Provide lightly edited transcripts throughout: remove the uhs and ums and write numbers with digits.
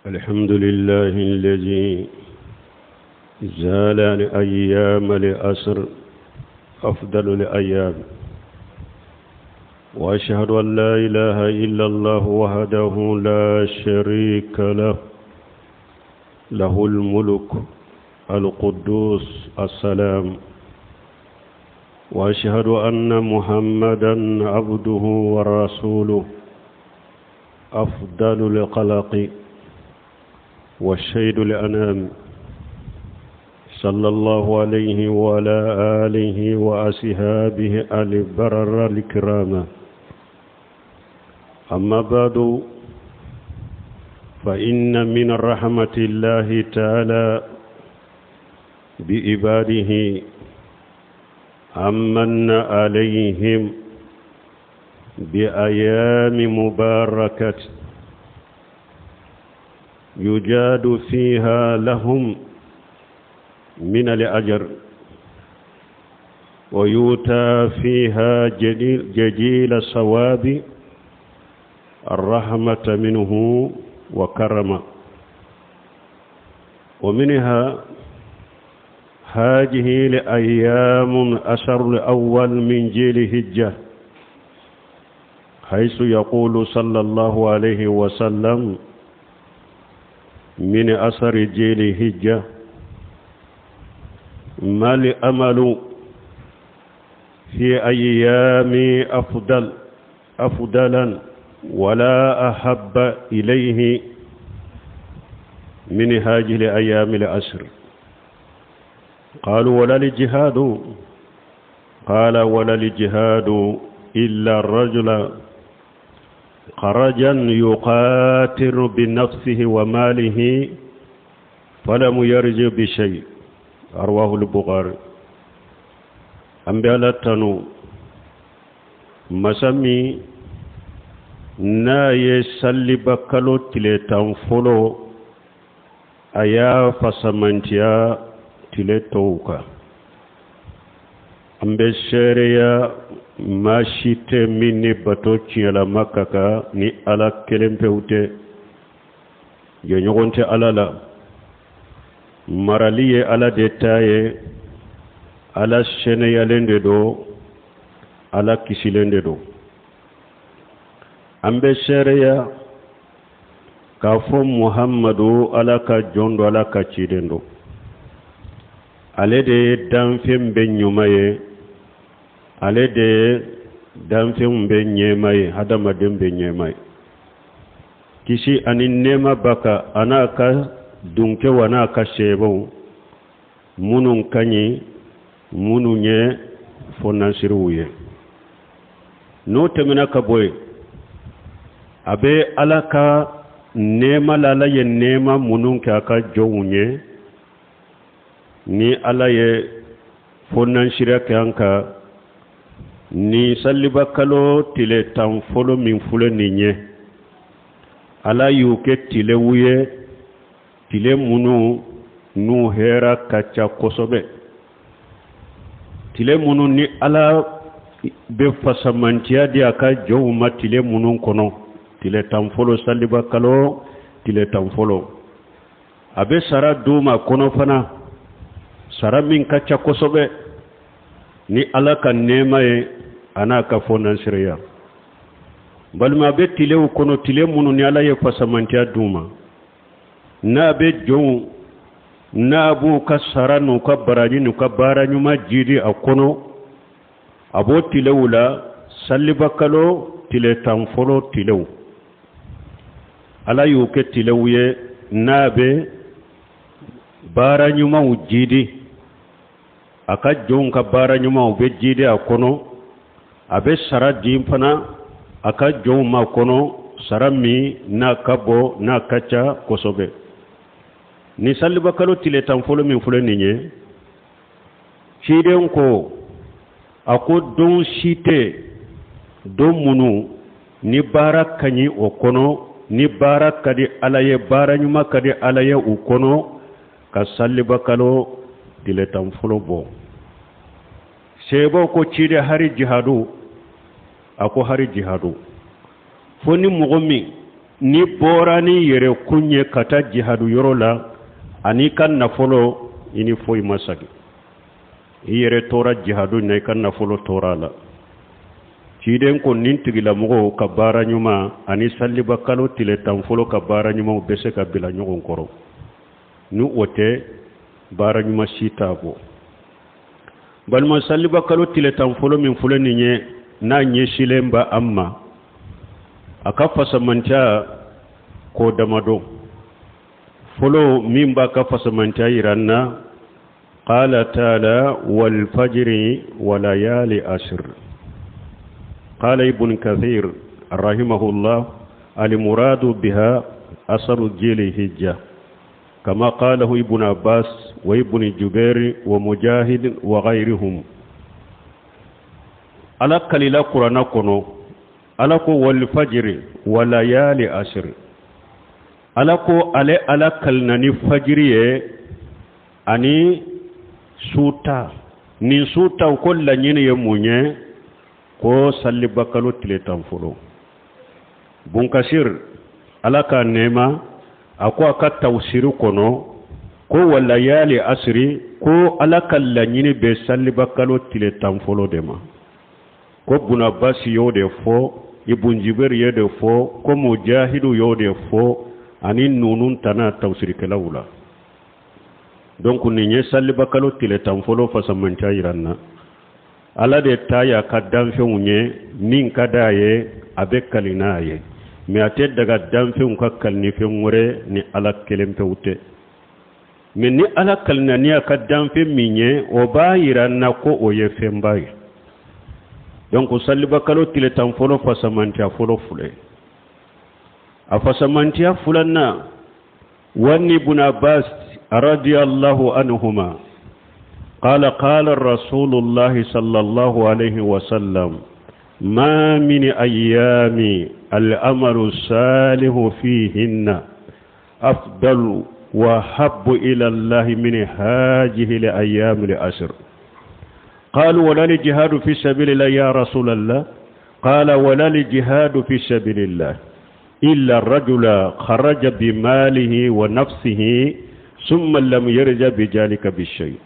الحمد لله الذي زال الأيام لأسر أفضل الأيام وأشهد أن لا إله إلا الله وحده لا شريك له له الملك القدوس السلام وأشهد أن محمدا عبده ورسوله أفضل القلق والشيد الأنام صلى الله عليه وعلى آله وأصحابه البرر الكرام أما بعد فإن من رحمة الله تعالى بعباده أمن عليهم بأيام مباركة يجاد فيها لهم من الأجر ويؤتى فيها جليل, جليل الثواب الرحمة منه وكرما ومنها هذه لأيام أشر الأول من جيل هجة حيث يقول صلى الله عليه وسلم من أثر جيل هجة ما الأمل في أيام أفضل أفضلا ولا أحب إليه من هذه الأيام العشر قالوا ولا الجهاد قال ولا الجهاد إلا الرجل خرجا يقاتل بنفسه وماله فلم يرجع بشيء رواه البخاري an bɛ ala tanu masa min n'a ye saliba kalo tile tan fɔlɔ a y'a fasamantiya tile tɔw kan an bɛ seereya maa si tɛ min ni bato tiɲɛlama ka kan ni ala kelen pewu tɛ jɛɲɔgɔn tɛ ala la marali ye ala de ta ye ala sɛnɛyalen de don ala kisilen de don an bɛ seereya k'a fɔ muhamadu ala ka jɔn don ala ka ciden don ale de ye danfɛn bɛɛ ɲuman ye ale de ye danfɛnw bɛɛ ɲɛmaa ye hadamaden bɛɛ ɲɛmaa ye kisi ani nɛɛma b'a kan a n'a ka dunkew a n'a ka seebaw minnu ka ɲi minnu ye fɔnansiriw ye n'o tɛmɛna ka bɔ yen a bɛ ala ka nɛɛma la ala ye nɛɛma minnu kɛ a ka jɔnw ye ni ala ye fɔnansiriya kɛ an kan nin saliba kalo tile tan fɔlɔ min filɛ nin ye ala y'u kɛ tilew ye tile minnu n'u hɛra ka ca kosɛbɛ tile minnu ni ala bɛ fasamantiya di a ka jɔnw ma tile minnu kɔnɔ tile tan fɔlɔ saliba kalo tile tan fɔlɔ a bɛ sara d'u ma kɔnɔ fana sara min ka ca kosɛbɛ ni ala ka nɛɛma ye a n'a ka fɔnansiriya balima a bɛ tilew kɔnɔ tile minnu ni ala ye fasamantiya d'u ma n'a bɛ jɔnw n'a b'u ka sara n'u ka baraji n'u ka baara ɲuman jidi a kɔnɔ a b'o tilew la salibakalo tile tan fɔlɔ tilew ala y'u kɛ tilew ye n'a bɛ baara ɲumanw jidi a ka jɔnw ka baara ɲumanw bɛ jidi a kɔnɔ a bɛ sara di fana a ka jɔnw ma kɔnɔ sara min n'a ka bon n'a ka ca kosɛbɛ nin salibakalo tile tan fɔlɔ min filɛ nin ye ciden ko a ko don si tɛ don minnu ni baara ka ɲi o kɔnɔ ni baara ka di ala ye baara ɲuman ka di ala ye u kɔnɔ ka salibakalo tile tan fɔlɔ bɔ seebaw ko ciden hari jihadu a ko hari jihadu fo ni mɔgɔ min N'i bɔra n'i yɛrɛkun ye ka taa jihadu yɔrɔ la an'i ka nafolo, i ni foyi ma sagi. I yɛrɛ tora jihadu na, i ka nafolo tora a la. Ciden ko nin tigilamɔgɔw ka baara ɲuman ani saliba kalo tile 10 fɔlɔ ka baara ɲumanw bɛ se ka bila ɲɔgɔn kɔrɔ. Ni o tɛ, baara ɲuman si t'a bɔ. Balima, saliba kalo tile 10 fɔlɔ min filɛ nin ye, n'a ɲɛsilen bɛ an ma, a ka fasamantiya ko damadɔ. Fɔlɔ min b'a ka fasamantiya yira an na, qala taala walfajiri walayali asir. Qala ibn kathir rahimahullah, almuradu biha asaru jili hijja, kama qalahu ibn abbas wa ibn jubair wa mujahid wa ghayrihum. Ala kalila kurana kɔnɔ, Ala ko walfajiri walayali asir. Ala ko ale Ala kalina ni fajiri ye ani su tan. Nin su tan ko laɲini ye mun ye? Ko salibakalo tile 10 fɔlɔ. Bunkasir, Ala ka nɛɛma, a ko a ka tawusiri kɔnɔ ko walayali asiri, ko Ala ka laɲini bɛ salibakalo tile 10 fɔlɔ de ma. Ko Bunabasi y'o de fɔ, Ibun Jiberi y'o de fɔ, ko Mujahidu y'o de fɔ, ani nunu tana tawusirikɛlaw la. Donc nin ye salibakalo tile 10 fɔlɔ fasamantiya yira an na. Ala de ta y'a ka danfɛnw ye, min ka d'a ye a bɛ kali n'a ye, mais a tɛ daga danfɛnw ka kali ni fɛn wɛrɛ ni Ala kelen pewu tɛ. Mais ni Ala kalina ni a ka danfɛn min ye, o b'a yira an na ko o ye fɛnba ye. Donc salibakalo tile 10 fɔlɔ fasamantiya fɔlɔ filɛ. A fasamantiya filanan, wa ibn Abbas radiyallahu anhuma qala qala rasulullah sallallahu alayhi wa sallam, ma min ayyami al-amalu salihu fihinna afdalu wa habbu ila Allah min hadhihi al-ayyam al-ashr. قالوا ولا الجهاد في سبيل الله يا رسول الله؟ قال ولا الجهاد في سبيل الله إلا الرجل خرج بماله ونفسه ثم لم يرجع بذلك بالشيء.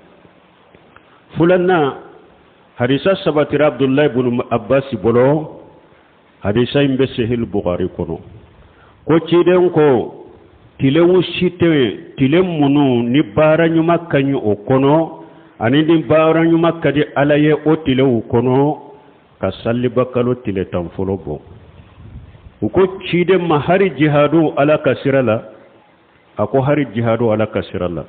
Filanan hadisa sabatira Abdullah ibn Abbas bolo. Hadisa in bɛ Sahih Bukhari kɔnɔ, ko ciden ko tilew si tɛ, tile minnu ni baara ɲuman ka ɲi o kɔnɔ ani ni baara ɲuman ka di Ala ye o tilew kɔnɔ ka salibakalo tile 10 fɔlɔ bɔ. U ko ciden ma, hari jihadu Ala ka sira la? A ko hari jihadu Ala ka sira la,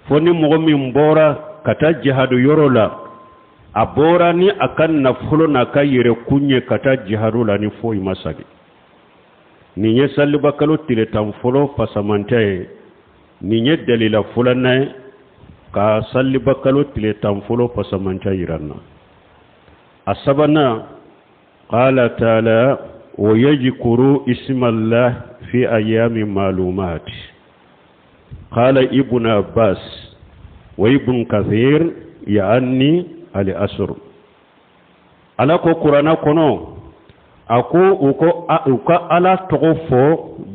fo ni mɔgɔ min bɔra ka taa jihadu yɔrɔ la, a bɔra ni a ka nafolo n'a ka yɛrɛkun ye ka taa jihadu la ni foyi ma sagi. Nin ye salibakalo tile 10 fɔlɔ fasamantɛ ye. Nin ye dalila filanan ye ka salibakalo tile 10 fɔlɔ fasamantɛ yira an na. A sabanan, qala taala wa yajkuru ismallah fi ayami ma'lumat. Qala ibn Abbas wa ibn Kathir ya'anni al-asr. Ala ko kurana kɔnɔ, a ko u ka Ala tɔgɔ fɔ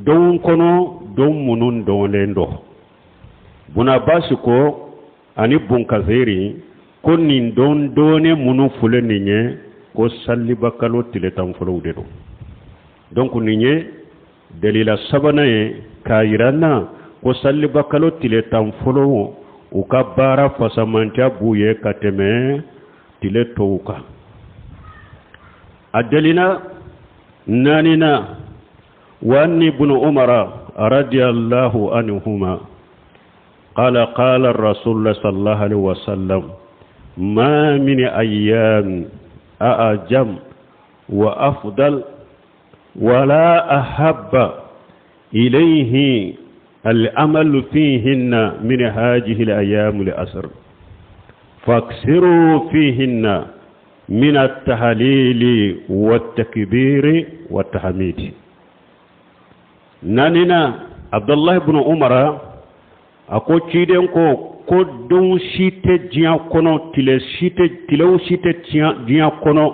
don kɔnɔ, don minnu dɔnlen dɔ. Bunabasi ko ani Bunkasiri ko nin don dɔɔnin minnu filɛ nin ye, ko salibakalo tile 10 fɔlɔw de don. Donc nin ye dalila sabanan ye k'a yira an na ko salibakalo tile 10 fɔlɔ u ka baara fasamantiya b'u ye ka tɛmɛ tile tɔw kan. A dalila naaninan, wa ibn Umara radiyallahu anhuma qala qala rasulullah sallallahu alaihi wasallam, ma min ayyam a'jam wa afdal wala ahabba ilayhi al-amalu fihinna min hadhihi al-ayyam al-asr, faksiru fihinna min at-tahlili wat-takbiri wat-tahmid. Naaninan, Abdullah ibn Umar a ko ciden ko don si tɛ diɲɛ kɔnɔ, tile si tɛ, tilew si tɛ diɲɛ kɔnɔ,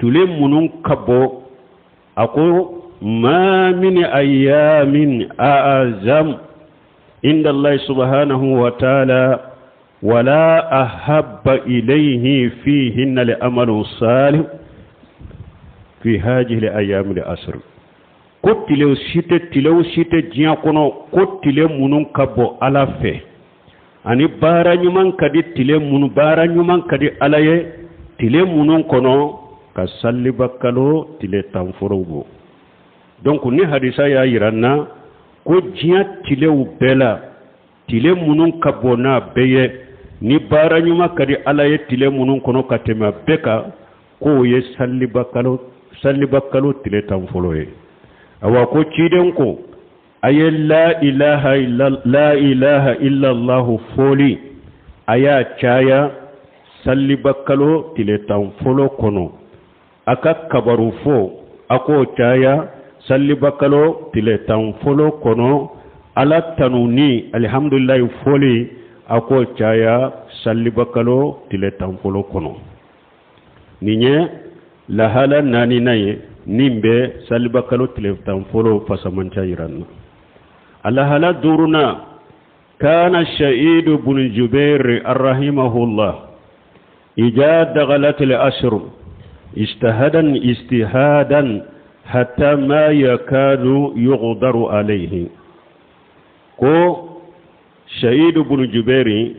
tile minnu ka bɔ, a ko ma min ayamin a'azam inda Allah subhanahu wa ta'ala wala ahabba ilayhi fihinna li'amalu salih fi hadhihi al-ayyam al-asr. Ko tilew si tɛ, tilew si tɛ diɲɛ kɔnɔ, ko tile minnu ka bon Ala fɛ ani baara ɲuman ka di tile minnu, baara ɲuman ka di Ala ye tile minnu kɔnɔ, ka saliba kalo tile 10 fɔlɔw bɔ. Donc ni hadisa y'a yira n na ko diɲɛ tilew bɛɛ la, tile minnu ka bon n'a bɛɛ ye, ni baara ɲuman ka di Ala ye tile minnu kɔnɔ ka tɛmɛ a bɛɛ kan, k'o ye saliba kalo tile 10 fɔlɔ ye. Awa, ko ciden ko a ye la ilaha illa la ilaha illallahu fɔli, a y'a caya saliba kalo tile 10 fɔlɔ kɔnɔ. A ka kabaru fɔ, a k'o caya saliba kalo tile 10 fɔlɔ kɔnɔ. Ala tanuni, alihamudulilayi fɔli, a k'o caya saliba kalo tile 10 fɔlɔ kɔnɔ. Nin ye lahala naaninan ye min bɛ saliba kalo tile 10 fɔlɔ fasamanca yira n na. A lahala duurunan, kana Sa'idu bun Jubair rahimahullah إذا دخلت العشر اجتهدا اجتهادا حتى ما يكاد يغدر عليه. Ko Sayidu bunu Juberi,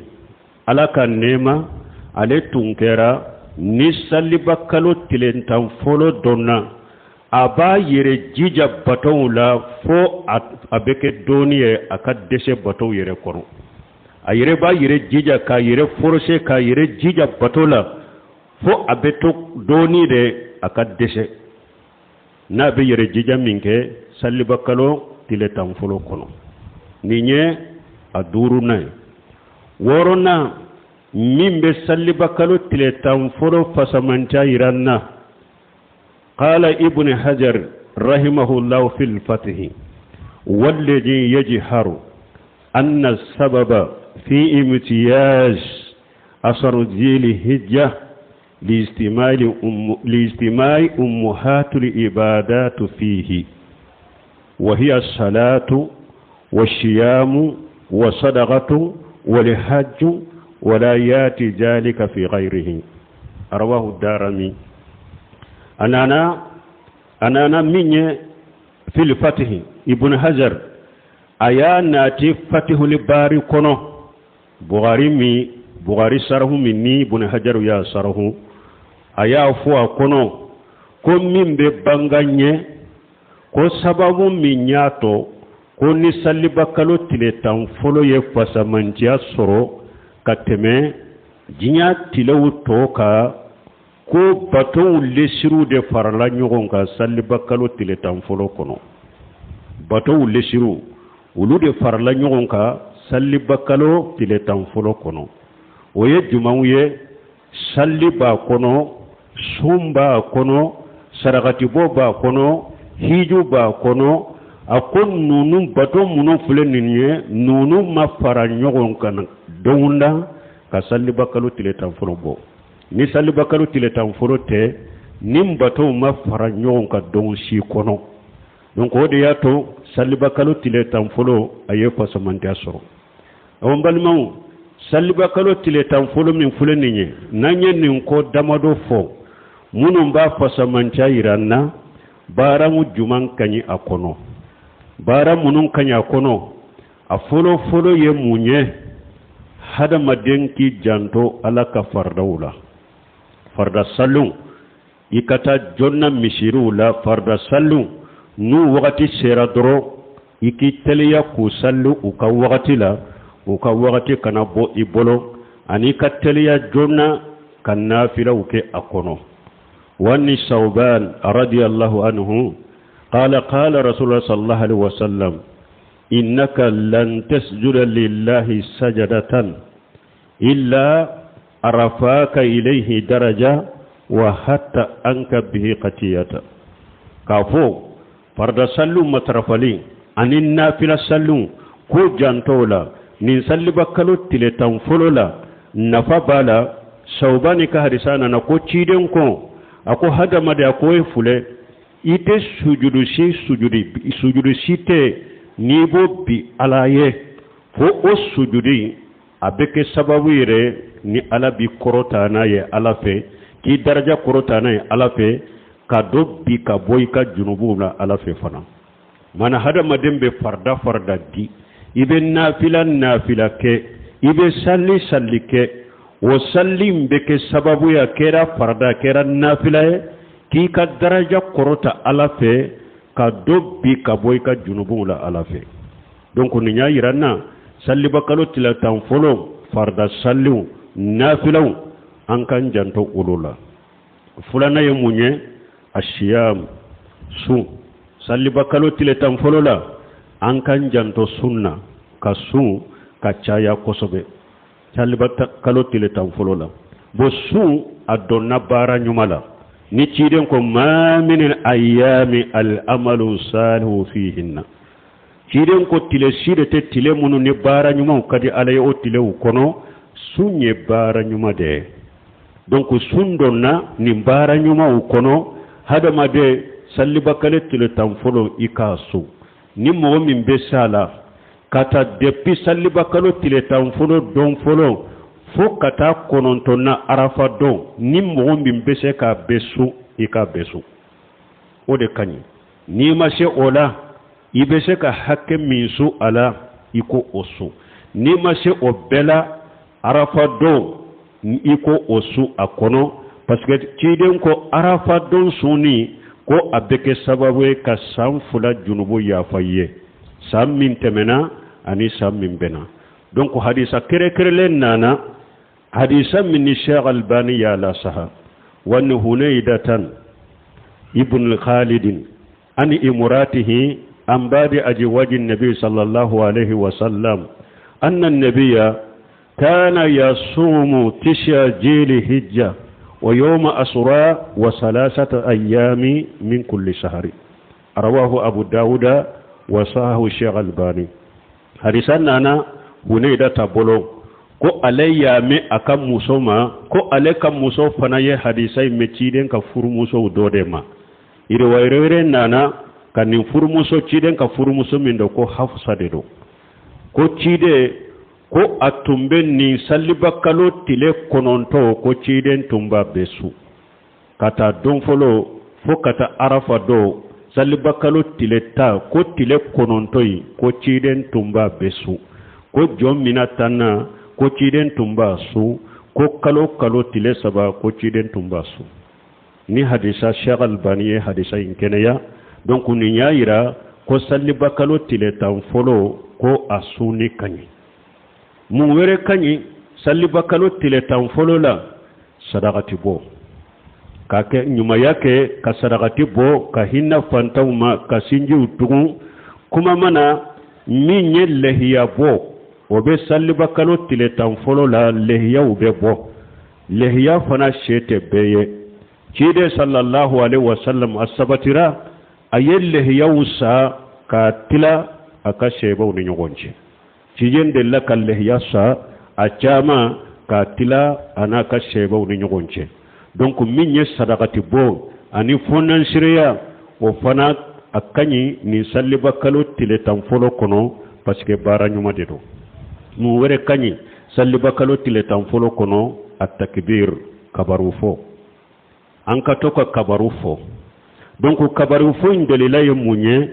Ala ka nɛɛma, ale tun kɛra ni saliba kalo tile 10 fɔlɔ donna, a b'a yɛrɛ jija batow la fo a bɛ kɛ dɔɔni ye a ka dɛsɛ batow yɛrɛ kɔrɔ. A yɛrɛ b'a yɛrɛ jija k'a yɛrɛ forcer, k'a yɛrɛ jija bato la fo a bɛ to dɔɔni de a ka dɛsɛ, n'a bɛ yɛrɛ jija min kɛ saliba kalo tile 10 fɔlɔ kɔnɔ. Nin ye a duurunan ye. Wɔɔrɔnan min bɛ saliba kalo tile 10 fɔlɔ fasamanca yira n na, قال ابن حجر رحمه الله في الفتح: والذي يظهر أن السبب في امتياز عشر ذي الحجة لاجتماع أمهات العبادات فيه، وهي الصلاة والصيام والصدقة والحج، ولا يأتي ذلك في غيره. رواه الدارمي. A nana min ye في الفتح، Ibn Hajar a y'a nati Fatihul Bari kɔnɔ, Bukhari min, Bukhari sarahu min ni Ibn Hajar y'a sarahu, a y'a fɔ a kɔnɔ ko min bɛ banga ɲɛ, ko sababu min y'a to ko ni saliba kalo tile 10 fɔlɔ ye fasamanciya sɔrɔ ka tɛmɛ diɲɛ tilew tɔ kan, ko batow lesiriw de farala ɲɔgɔn kan saliba kalo tile 10 fɔlɔ kɔnɔ. Batow lesiriw, olu de farala ɲɔgɔn kan saliba kalo tile 10 fɔlɔ kɔnɔ. O ye jumanw ye? Sali b'a kɔnɔ, sun b'a kɔnɔ, sarakatibɔ b'a kɔnɔ, hiju b'a kɔnɔ. A ko ninnu bato minnu filɛ nin ye, ninnu ma fara ɲɔgɔn kan don da ka saliba kalo tile 10 fɔlɔ bɔ. Ni saliba kalo tile 10 fɔlɔ tɛ, ni batow ma fara ɲɔgɔn kan don si kɔnɔ. Donc o de y'a to saliba kalo tile 10 fɔlɔ a ye fasamantiya sɔrɔ. Awɔ, n balimaw, saliba kalo tile 10 fɔlɔ min filɛ nin ye, n'an ye nin ko damadɔ fɔ minnu b'a fasamantiya yira n na, baara mu juman ka ɲi a kɔnɔ? Baara minnu ka ɲi a kɔnɔ, a fɔlɔ fɔlɔ ye mun ye? Hadamaden k'i janto Ala ka faridaw la. Farida saliw, i ka taa joona misiriw la. Farida saliw, n'u wagati sera dɔrɔn, i k'i teliya k'u sali u ka wagati la, u ka wagati kana bɔ i bolo, ani ka teliya joona ka nafilaw kɛ a kɔnɔ. وعن ثوبان رضي الله عنه قال: قال رسول الله صلى الله عليه وسلم: إنك لن تسجد لله سجدة إلا رفعك إليه درجة وحط عنك به خطيئة. K'a fɔ farida saliw matarafali ani nafila saliw, ko jantɔw la nin saliba kalo tile 10 fɔlɔ la, nafa b'a la. Sawubani ka hadisa nana ko ciden ko, a ko hadamaden, a ko e filɛ. I tɛ sujudu si sujudi sujudu si tɛ n'i b'o bin ala ye fo o sujudi a bɛ kɛ sababu yɛrɛ ni ala b'i kɔrɔta n'a ye ala fɛ, k'i daraja kɔrɔta n'a ye ala fɛ, ka dɔ bin ka bɔ i ka junubuw la ala fɛ fana. Mana hadamaden bɛ farida farida di, i bɛ nafila nafila kɛ, i bɛ sali sali kɛ, o sali in bɛ kɛ sababu ye, a kɛra farida, a kɛra nafila ye, k'i ka daraja kɔrɔta ala fɛ, ka dɔ bin ka bɔ i ka junubuw la ala fɛ. Donc nin y'a yira n na salibakalo tile 10 fɔlɔ farida saliw nafilaw an k'an janto olu la. Filanan ye mun ye? Asiyam, sun. Salibakalo tile 10 fɔlɔ la an k'an janto sun na, ka sun ka caya kosɛbɛ salibakalo tile 10 fɔlɔ la. Bon, sun a dɔnna baara ɲuman la ni ciden ko ma min ayami al amalu salihu fihinna. Ciden ko tile si de tɛ tile minnu ni baara ɲumanw ka di ala ye, o tilew kɔnɔ sun ye baara ɲuman de ye. Donc sun donna nin baara ɲumanw kɔnɔ. Hadamaden, salibakalo tile 10 fɔlɔ, i k'a sun. Ni mɔgɔ min bɛ se a la ka taa depuis salibakalo tile 10 fɔlɔ don fɔlɔ fo ka taa 9 na arafa don, ni mɔgɔ min bɛ se k'a bɛɛ sun, i k'a bɛɛ sun, o de ka ɲi. N'i ma se o la, i bɛ se ka hakɛ min sun a la, i ko o sun. N'i ma se o bɛɛ la, arafa don, i ko o sun a kɔnɔ, parce que ciden ko arafa don sunni ko a bɛ kɛ sababu ye ka san 2 junubu yafa i ye, san min tɛmɛna ani san min bɛnna. Donc hadisa kɛrɛkɛrɛlen nana, hadisa min ni Sheikh Albani y'a lasaha wa ni Hunaydatan ibn Khalid an imuratihi an badi ajwaji nabi sallallahu alaihi wasallam anna an-nabiyya kana yasumu tis'a jili hijja wa yawma asra wa salasata ayyami min kulli shahri, rawahu Abu Dawuda wa sahahu Sheikh Albani. Hadisa nana Hunayda ta bolo ko ale y'a mɛn a ka muso ma, ko ale ka muso fana ye hadisa in mɛn ciden ka furumusow dɔ de ma. Riwaya wɛrɛ nana ka nin furumuso, ciden ka furumuso min don, ko Hafsa de don, ko ciden ko a tun bɛ nin salibakalo tile 9, ko ciden tun b'a bɛɛ sun ka taa don fɔlɔ fo ka taa arafa don, salibakalo tile 10, ko tile 9 in, ko ciden tun b'a bɛɛ sun, ko jɔn mina tan na, ko ciden tun b'a sun, ko kalo kalo tile 3, ko ciden tun b'a sun. Ni hadisa, Sheikh Albani ye hadisa in kɛnɛya. Donc nin y'a yira ko salibakalo tile 10 fɔlɔ, ko a sunni ka ɲi. Mun wɛrɛ ka ɲi salibakalo tile 10 fɔlɔ la? Sadakati bɔ, ka kɛ ɲumanya kɛ, ka sarakati bɔ, ka hinɛ fantanw ma, ka sinjiw tugun. Kuma mana min ye lɛhiya bɔ, o bɛ salibakalo tile 10 fɔlɔ la, lɛhiyaw bɛ bɔ. Lɛhiya fana se tɛ bɛɛ ye. Ciden sallallahu alaihi wasallam, a sabatira a ye lɛhiyaw sa k'a tila a ka sɛbaw ni ɲɔgɔn cɛ. Ciden delila ka lɛhiya sa a caman k'a tila a n'a ka sɛbaw ni ɲɔgɔn cɛ. Donc min ye sadakati bɔ ani fɔnansireya, o fana a ka ɲi nin saliba kalo tile 10 fɔlɔ kɔnɔ, parce que baara ɲuman de don. Mun wɛrɛ ka ɲi saliba kalo tile 10 fɔlɔ kɔnɔ? A takbir, kabaru fɔ. An ka to ka kabaru fɔ. Donc kabaru fɔ in dalila ye mun ye?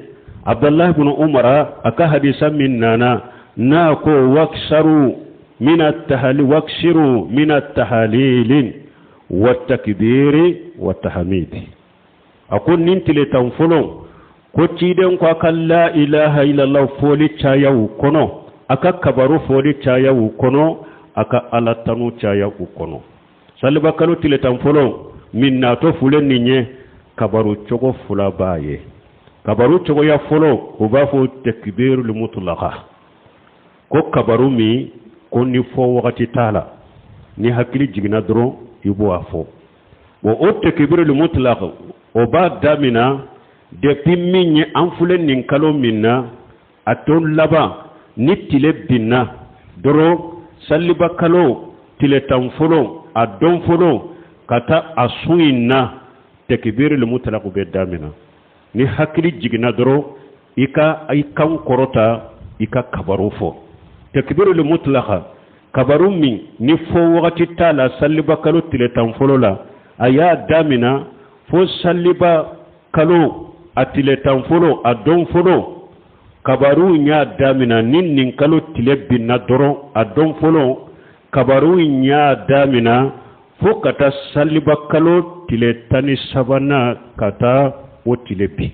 Abdullahi ibn Umar a ka hadisa min nana n'a ko waksaru min atahali waksiru min atahalilin wa takbiri wa tahmidi, a ko nin tile 10 fɔlɔ, ko ciden ko a ka la ilaha illallah fɔli caya u kɔnɔ, a ka kabaru fɔli caya u kɔnɔ, a ka ala tanu caya u kɔnɔ. Saliba kalo tile 10 fɔlɔ min natɔ filɛ nin ye, kabaru cogo fila b'a ye. Kabaru cogoya fɔlɔ, u b'a fɔ takbirul mutlaqa, ko kabaru min ko ni fɔ wagati t'a la, ni hakili jiginna dɔrɔn i b'o a fɔ. Bon, o takbirul mutlaq, o b'a damina depuis min ye an filɛ nin kalo min na, a to laban ni tile binna dɔrɔn, saliba kalo tile 10 fɔlɔ a don fɔlɔ ka taa a sun in na, takbirul mutlaq bɛ damina. Ni hakili jiginna dɔrɔn, i ka i kan kɔrɔta, i ka kabaru fɔ. Takbirul mutlaka, kabaru min ni fɔ wagati t'a la, saliba kalo tile 10 fɔlɔ la, a y'a damina fo saliba kalo a tile 10 fɔlɔ, a don fɔlɔ, kabaru y'a damina ni nin kalo tile binna dɔrɔn, a don fɔlɔ kabaru y'a damina fo ka taa saliba kalo tile 13nan, ka taa o tile bin.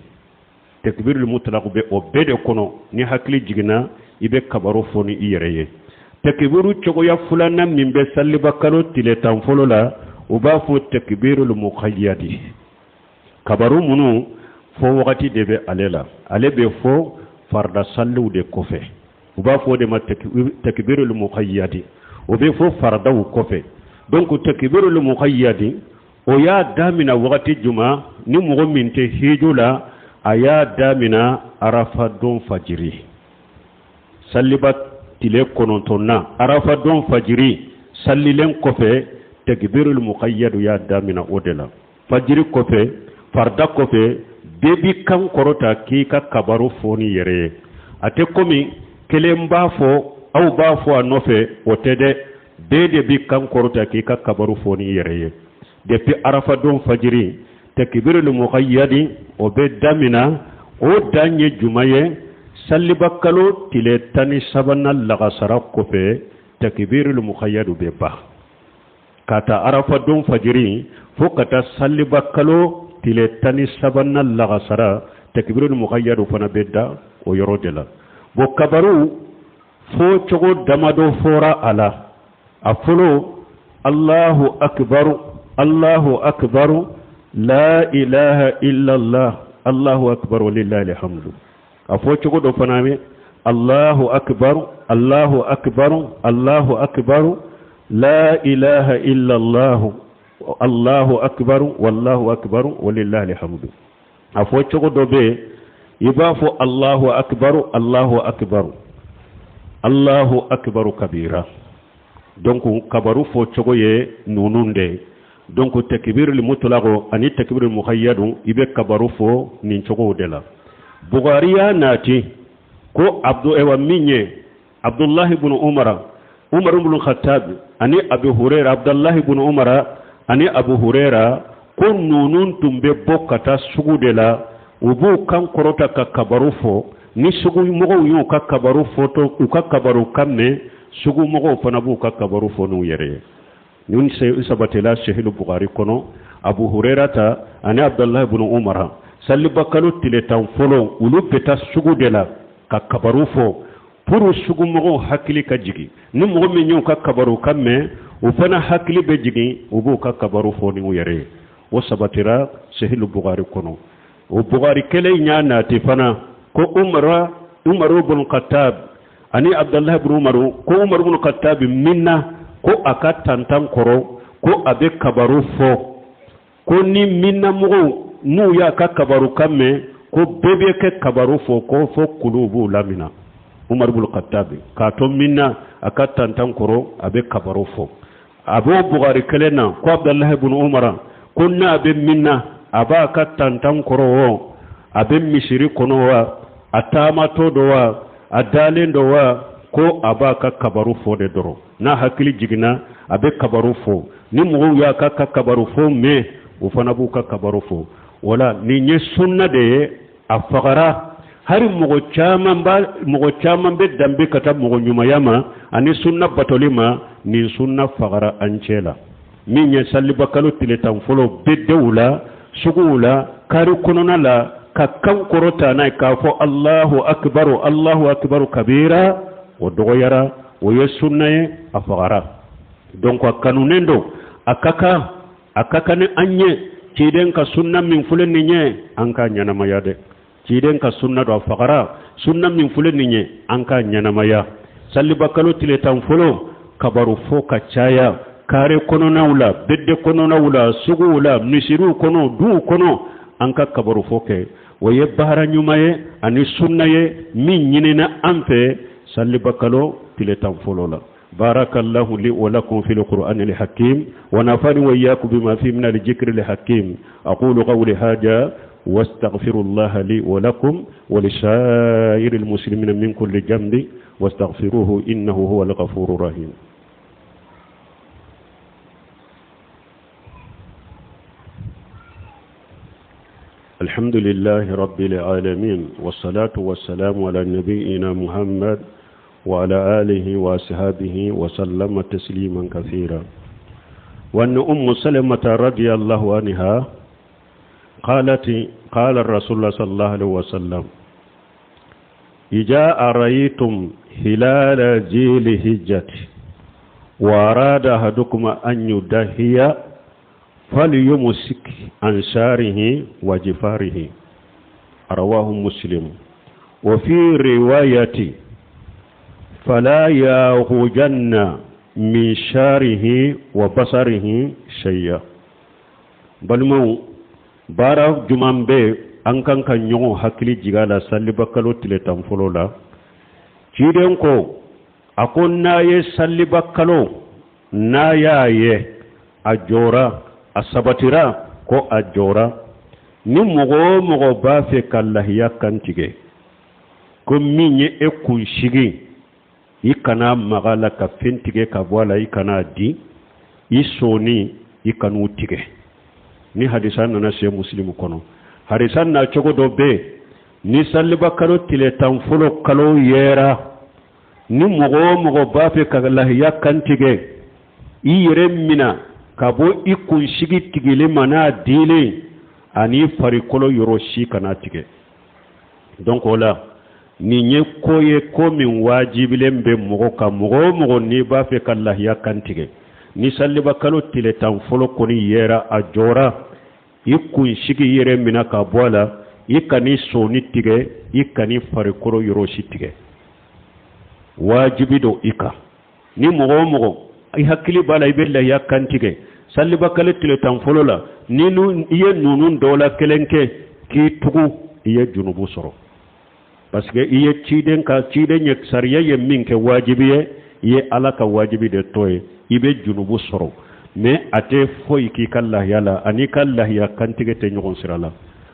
Takbirul mutlaq bɛ o bɛɛ de kɔnɔ. Ni hakili jiginna, i bɛ kabaru fɔ ni i yɛrɛ ye. Takbiru cogoya filanan min bɛ saliba kalo tile 10 fɔlɔ la, u b'a fɔ takbirul muqayyadi. Kabaru minnu fɔ wagati de bɛ ale la, ale bɛ fɔ farida saliw de kɔfɛ. U b'a fɔ o de ma takbirul muqayyadi. O bɛ fɔ faradaw kɔfɛ. Donc takbirul muqayyadi, o y'a damina wagati juma? Ni mɔgɔ min tɛ hiju la, a y'a damina arafa don fajiri, saliba tile 9nan, arafa don fajiri salilen kɔfɛ, takbirul muqayyadu y'a damina o de la. Fajiri kɔfɛ, farida kɔfɛ, bɛɛ b'i kan kɔrɔta k'i ka kabaru fɔ ni yɛrɛ ye. A tɛ komi kelen b'a fɔ, aw b'a fɔ a nɔfɛ, o tɛ dɛ. Bɛɛ de b'i kan kɔrɔta k'i ka kabaru fɔ ni yɛrɛ ye. Depuis arafa don fajiri, takbirul muqayyadi o bɛ damina. O dan ye juma ye? Saliba kalo tile 13nan lagasara kɔfɛ, takbirul muqayyadu bɛ ban. Ka ta arafa don fajiri fo ka taa saliba kalo tile 13nan lagasara, takbirul muqayyadu fana bɛ da o yɔrɔ de la. Bon, kabaru fo cogo damadɔ fɔra a la. A fɔlɔ: Allahu akbaru, Allahu akbaru, la ilaha illallah, Allahu akbar, walillahi alhamdu. A fɔ cogo dɔ fana bɛ: Allahu akbaru, Allahu akbaru, Allahu akbaru, la ilaha illallah, Allahu akbaru, wallahu akbaru, walillahi alhamdu. A fɔ cogo dɔ bɛ yen, i b'a fɔ: Allahu akbaru, Allahu akbaru, Allahu akbaru kabira. Donc kabaru fɔ cogo ye ninnu de ye. Donc takbirul mutlaq ani takbirul muqayyad, i bɛ kabaru fɔ nin cogow de la. Bukhari y'a nati ko abdu ewa min ye Abdullahi ibn Umar, Umar ibn Khattab ani Abu Huraira, Abdullahi ibn Umar ani Abu Huraira, ko ninnu tun bɛ bɔ ka taa sugu de la. U b'u kan kɔrɔta ka kabaru fɔ. Ni sugu mɔgɔw y'u ka kabaru fɔtɔ, u ka kabaru kan mɛn, sugu mɔgɔw fana b'u ka kabaru fɔ n'u yɛrɛ ye. Nin sabatila Sahihu Bukhari kɔnɔ. Abu Huraira ta ani Abdullahi ibn Umar, salibakalo tile 10 fɔlɔ, olu bɛ taa sugu de la ka kabaru fɔ pour sugumɔgɔw hakili ka jigin. Ni mɔgɔ min y'u ka kabaru kan mɛn, o fana hakili bɛ jigin, u b'u ka kabaru fɔ ni u yɛrɛ ye. O sabatira Sahihu Bukhari kɔnɔ. O Bukhari kelen y'a nati fana ko Umar, Umaru ibn Khattab ani Abdullahi ibn Umaru, ko Umaru ibn Khattab min na ko a ka tantan kɔrɔ, ko a bɛ kabaru fɔ, ko ni minnamɔgɔw n'u y'a ka kabaru kan mɛn, ko bɛɛ bɛ kɛ kabaru fɔ, ko fo kuluw b'u lamina. Umar ibn Khattab k'a to min na a ka tantan kɔrɔ, a bɛ kabaru fɔ. A b'o Bukhari kelen na ko Abdullahi ibn Umar, ko n'a bɛ min na, a b'a ka tantan kɔrɔ o, a bɛ misiri kɔnɔ wa, a taamatɔ dɔ wa, a dalen dɔ wa, ko a b'a ka kabaru fɔ de dɔrɔn. N'a hakili jiginna, a bɛ kabaru fɔ. Ni mɔgɔw y'a ka kabaru fɔ mɛn, o fana b'u ka kabaru fɔ. Wala nin ye sunna de ye, a fagara. Hari mɔgɔ caman ba, mɔgɔ caman bɛ danbe ka taa mɔgɔ ɲumanya ma ani sunna batoli ma. Nin sunna fagara an cɛ la. Min ye saliba kalo tile 10 fɔlɔ, bɛdenw la, suguw la, kari kɔnɔna la, ka kan kɔrɔta n'a ye k'a fɔ Allahu akbaru, Allahu akbaru kabira, o dɔgɔyara. O ye sunna ye, a fagara. Donc a kanunen don, a ka kan, a ka kan ni an ye. Ciden ka sunna min filɛ nin ye, an ka ɲɛnamaya dɛ. Ciden ka sunna don, a fagara. Sunna min filɛ nin ye, an ka ɲɛnamaya. Saliba kalo tile 10 fɔlɔ, kabaru fɔ ka caya kare kɔnɔnaw la, bɛdɛ kɔnɔnaw la, suguw la, misiriw kɔnɔ, duw kɔnɔ, an ka kabaru fɔ kɛ. O ye baara ɲuman ye ani sunna ye min ɲinina an fɛ saliba kalo tile 10 fɔlɔ la. بارك الله لي ولكم في القرآن الحكيم، ونفعني وإياكم بما فيه من الذكر الحكيم. أقول قولي هذا. واستغفر الله لي ولكم ولسائر المسلمين من كل جنب واستغفروه إنه هو الغفور الرحيم. الحمد لله رب العالمين، والصلاة والسلام على نبينا محمد وعلى آله وأصحابه وسلم تسليما كثيرا. وأن أم سلمة رضي الله عنها قالت: قال الرسول الله صلى الله عليه وسلم: إذا أريتم هلال ذي الحجة وأراد أحدكم أن يضحي فليمسك عن شعره وجفاره. رواه مسلم. وفي رواية: فلا يأخذن من شعره وبصره شيئا. Balimaw, baara juman bɛ an kan ka ɲɔgɔn hakili jigin a la saliba kalo tile 10 fɔlɔ la? Ciden ko, a ko n'a ye saliba kalo, n'a y'a ye a jɔra, a sabatira ko a jɔra, ni mɔgɔ o mɔgɔ b'a fɛ ka lahiya kantigɛ, ko min ye e kunsigi, i kana maga la ka fɛn tigɛ ka bɔ a la, i kana di, i sɔni i kan'u tigɛ. Ni hadisa nana se Musilimu kɔnɔ, hadisa na cogo dɔ bɛ yen: ni saliba kalo tile 10 fɔlɔ kalo yera, ni mɔgɔ o mɔgɔ b'a fɛ ka lahiya kantigɛ, i yɛrɛ mina ka bɔ i kunsigi tigili ma n'a dilen, ani farikolo yɔrɔ si kana tigɛ. Donc o la, nin ye ko ye, ko min wajibilen bɛ mɔgɔ kan. Mɔgɔ o mɔgɔ n'i b'a fɛ ka lahiya kantigɛ, ni saliba kalo tile 10 fɔlɔ kɔni yera, a jɔra, i kunsigi yɛrɛ minɛ ka bɔ a la, i kan'i sɔni tigɛ, i kan'i farikolo yɔrɔ si tigɛ, wajibi don i kan. Ni mɔgɔ o mɔgɔ i hakili b'a la i bɛ lahiya kantigɛ saliba kalo tile 10 fɔlɔ la, ni i ye ninnu dɔw la kelen kɛ k'i tugu, i ye junubu sɔrɔ, parce que i ye ciden ka, ciden ye sariya ye min kɛ wajibi ye, i ye Ala ka wajibi de tɔ ye, i bɛ junubu sɔrɔ. Mais a tɛ foyi k'i ka lahiya la, ani ka lahiya kantigɛ tɛ ɲɔgɔn sira la,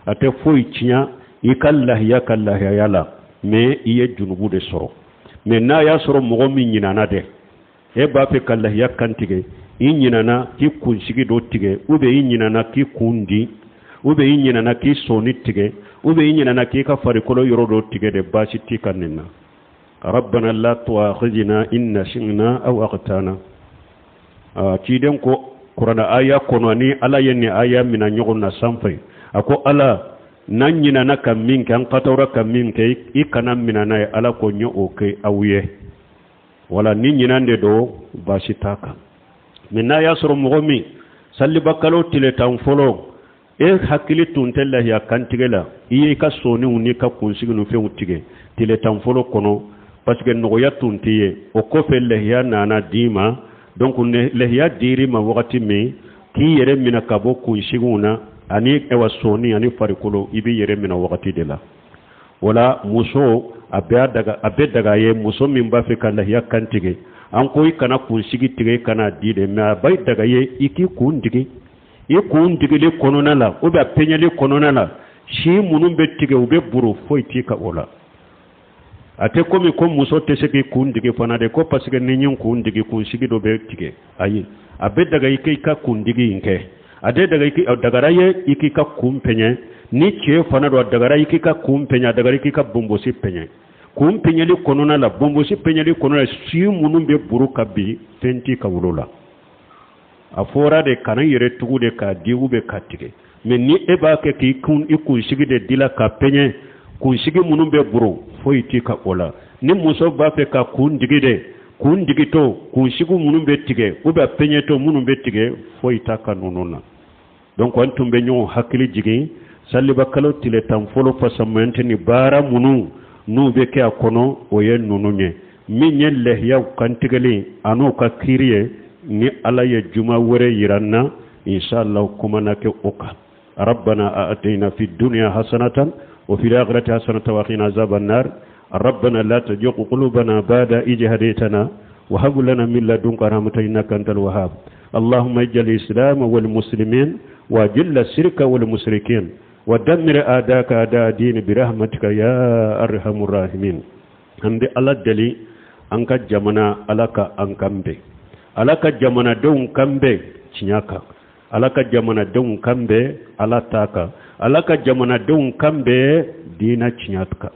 a tɛ foyi tiɲɛ i ka lahiya ka lahiyaya la, mais i ye junubu de sɔrɔ. Mais n'a y'a sɔrɔ mɔgɔ min ɲinana dɛ, e b'a fɛ ka lahiya kantigɛ, i ɲinana k'i kunsigi dɔ tigɛ, ou bien i ɲinana k'i kun di, ou bien i ɲinana k'i sɔni tigɛ, ou bien i ɲinana k'i ka farikolo yɔrɔ dɔ tigɛ de, baasi t'i ka nin na. ربنا لا تؤاخذنا إن نسينا أو أخطأنا. Ciden ko kurana aya kɔnɔ, ni Ala ye nin aya mina ɲɔgɔn na sanfɛ, a ko: Ala, n'an ɲinana ka min kɛ, an katawra ka min kɛ, i kana mina n'a ye. Ala ko: n ye o kɛ aw ye. Wala ni ɲinan de don, baasi t'a kan. Mais n'a y'a sɔrɔ mɔgɔ min saliba kalo tile 10 fɔlɔ, e hakili tun tɛ lahiya kantigɛ la, i ye i ka sɔniw n'i ka kunsigi ni fɛnw tigɛ tile 10 fɔlɔ kɔnɔ, parce que nɔgɔya tun tɛ ye, o kɔfɛ lahiya nana d'i ma. Donc lahiya dir'i ma wagati min, k'i yɛrɛ minɛ ka bɔ kunsigiw na ani ɛwa sɔni ani farikolo, i b'i yɛrɛ minɛ wagati de la. Wala muso, a bɛ daga, a bɛ daga ye, muso min b'a fɛ ka lahiya kantigɛ, an ko i kana kunsigi tigɛ, i kana di dɛ, mais a bɛ daga ye i k'i kun digi. I kun digili kɔnɔna la, ou bien a peɲɛli kɔnɔna la, si minnu bɛ tigɛ, u bɛ buru, foyi t'i ka o la. A tɛ komi ko muso tɛ se k'i kun digi fana de, ko parce que ni n ye kun digi, kunsigi dɔ bɛ tigɛ. Ayi, a bɛ daga i k'i ka kundigi in kɛ, a tɛ daga i, a dagara ye i k'i ka kun pɛɲɛ. Ni cɛ fana don, a dagara i k'i ka kun pɛɲɛ, a dagara i k'i ka bonbosi pɛɲɛ. Kun pɛɲɛli kɔnɔna la, bonbosi pɛɲɛli kɔnɔna la, si minnu bɛ buru ka bin, fɛn t'i ka wolo la. A fɔra de kana yɛrɛ tugu de k'a di ou bien k'a tigɛ. Mais ni e b'a kɛ k'i kun, i kunsigi de dila ka pɛɲɛ, kunsigi minnu bɛ buru, foyi t'i ka o la. Ni muso b'a fɛ ka kun digi de, kun digitɔ, kunsigi minnu bɛ tigɛ ou bien pɛɲɛtɔ minnu bɛ tigɛ, foyi t'a ka ninnu na. Donc an tun bɛ ɲɔgɔn hakili jigin saliba kalo tile 10 fɔlɔ fasamayante ni baara minnu n'u bɛ kɛ a kɔnɔ, o ye ninnu ye. Min ye lahiyaw kantigɛli an'u ka kiiri ye, ni Ala ye juma wɛrɛ yira n na, inshallah, kuma na kɛ o kan. ربنا آتنا في الدنيا حسنة وفي الآخرة حسنة وقنا عذاب النار. ربنا لا تزغ قلوبنا بعد إذ هديتنا وهب لنا من لدنك رحمة إنك أنت الوهاب. اللهم اجعل الإسلام والمسلمين وأذل الشرك والمشركين. Wa dammir a'daka a'da dini bi rahmatika ya arhamur rahimin. An bɛ Ala deli an ka jamana Ala ka an kan bɛn. Ala ka jamanadenw kan bɛn tiɲɛ kan. Ala ka jamanadenw kan bɛn Ala ta kan. Ala ka jamanadenw kan bɛn diina tiɲɛ kan.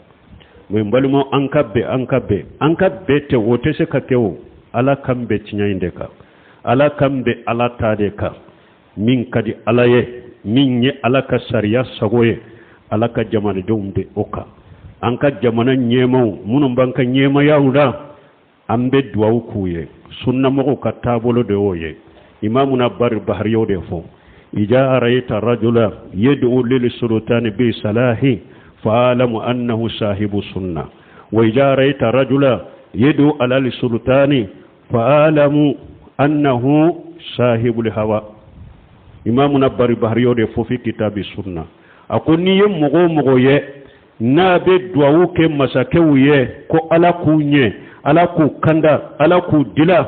Mais n balimaw an ka bɛn an ka bɛn an ka bɛn tɛ o tɛ se ka kɛ o ala k'an bɛn tiɲɛ in de kan ala k'an bɛn ala ta de kan min ka di ala ye min ye ala ka sariya sago ye ala ka jamanadenw bɛn o kan an ka jamana ɲɛmaw minnu b'an ka ɲɛmayaw la an bɛ duwawu k'u ye sunnamɔgɔw ka taabolo de y'o ye imamuna barbahari y'o de fɔ ija arayita rajula yad'u lil sultani bi salahi fa'alamu annahu sahibu sunna wa ija arayita rajula yad'u ala lil sultani fa'alamu annahu sahibul hawa imamuna barbahari y'o de fɔ fi kitabi sunna a ko n'i ye mɔgɔ o mɔgɔ ye n'a bɛ duwawu kɛ masakɛw ye ko ala k'u ɲɛ ala k'u kanda ala k'u dila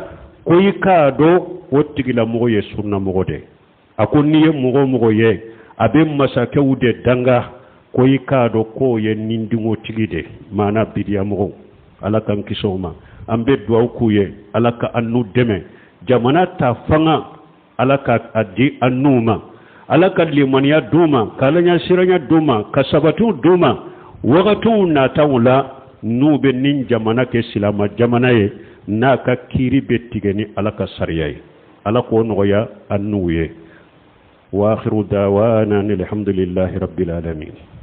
ko i k'a dɔn o tigilamɔgɔ ye sunnamɔgɔ de a ko n'i ye mɔgɔ o mɔgɔ ye a bɛ masakɛw de danga ko i k'a dɔn k'o ye nindingotigi de maana bidiyamɔgɔw ala k'an kisi o ma an bɛ duwawu k'u ye ala ka an n'u dɛmɛ jamana ta fanga ala ka a di an n'u ma ala ka limaniya d'u ma ka ala ɲɛsiranya d'u ma ka sabatiw d'u ma wagatiw nataw la n'u bɛ nin jamana kɛ silama jamana ye n'a ka kiiri bɛ tigɛ ni ala ka sariya ye ala k'o nɔgɔya an n'u ye wa akhiru dawana alhamdulillahi rabbil alamin.